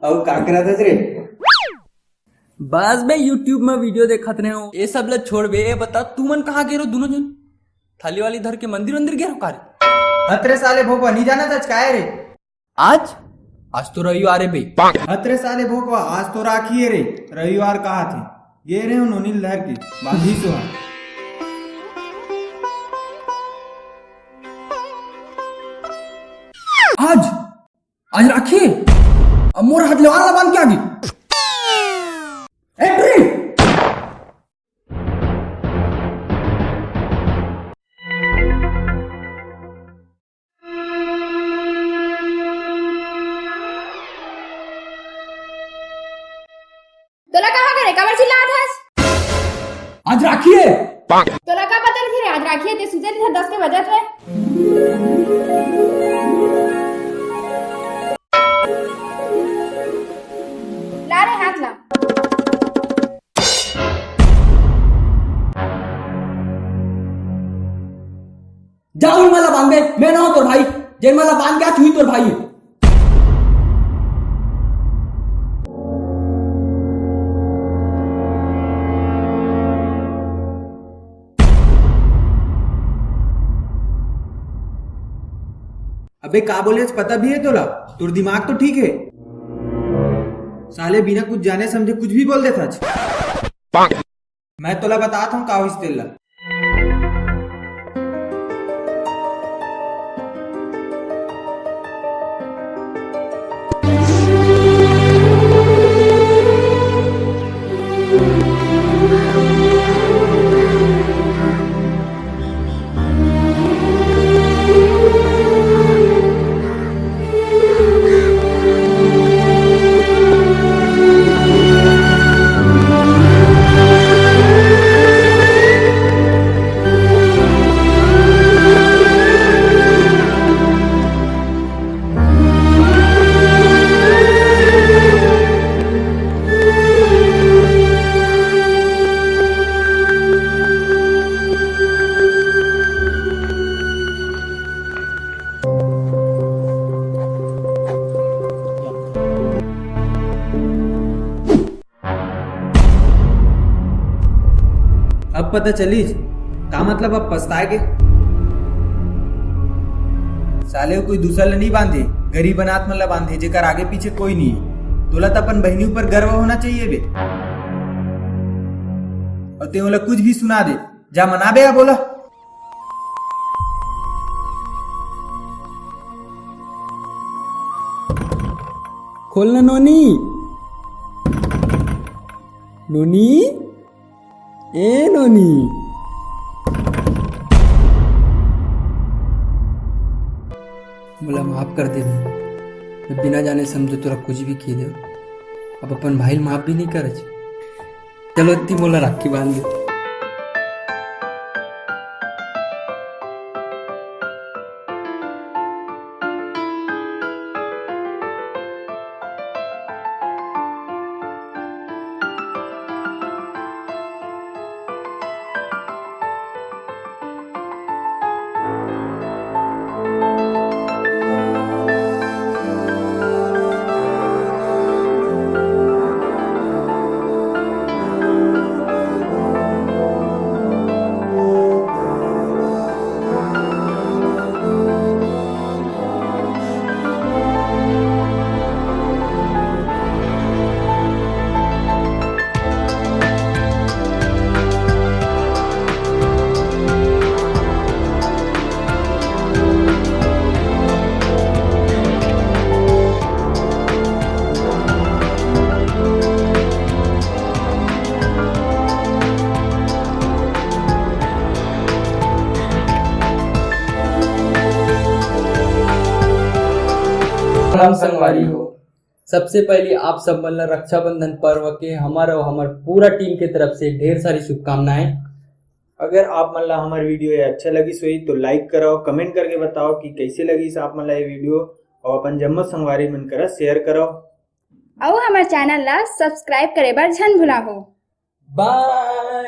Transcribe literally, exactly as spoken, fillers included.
अउ का करत हस रे? बस बे, YouTube में video देखत रहे हो। ये सब ला छोड़ बे, ये बता, तू मन कहाँ गे रहो दोनों जन? थाली वाली धर के मंदिर वंदिर गे रहो का रे? हत रे साले भोपा, नहीं जाना था काय रे? आज? आज तो रविवार है बे। हत रे साले भोपा, आज तो राखी है रे, रविवार कहा थे? गे रहे हो नोनी ल धर के, बांधी सुहा। आज आज राखी हे, अब मोर हाथ ले वाला बांध के आगे। ए, टुरी! तोला का हो गे रे? काबर चिल्लात हस? आज राखी हे। तोला का पता रहिथे रे, आज राखी हे? ते सुते रहिथे दस के बजत हे। ला रे, हाथ ला। जा उन मन ला बांध बे, मैं ना हो तोर भाई। जेन मन ला बांध के आ, चुही तोर भाई। अबे का बोले हस, पता भी है तोला? तोर दिमाग तो ठीक है? साले बिना कुछ जाने समझे कुछ भी बोल देथस। मैं तोला बतात हूँ का होइस तेला। अब पता चलिस का मतलब अब पछताए के। साले कोई दूसर ला नहीं बांधे, गरीब अनाथ मन ला बांधे, जेकर आगे पीछे कोई नहीं है। तोला तो अपन बहिनी ऊपर गर्व होना चाहिए बे। और ते ओला कुछ भी सुना दे, जा मना बे, अब ओला। खोल ना नोनी। नोनी, ए नोनी। मोला माफ कर दे। मैं बिना जाने समझे तोला कुछ भी कह दे। अब अपन भाई ल माफ भी नहीं करच। चलो, इतनी मोला राखी बांध दे। राम संगवारी हो, सबसे पहले आप सब मन ला रक्षाबंधन पर्व के हमर अउ हमर पूरा टीम के तरफ से ढेर सारी शुभकामनाएं। अगर आप मन ला हमर वीडियो ये अच्छा लगिस होही तो लाइक कराओ, कमेंट करके बताओ कि कैसे लगिस आप मन ला ये वीडियो, और अपन जम्मो संगवारी मन करा शेयर कराओ। अउ हमर चैनल ला सब्सक्राइब करे बर झन भुलाहो। बाय।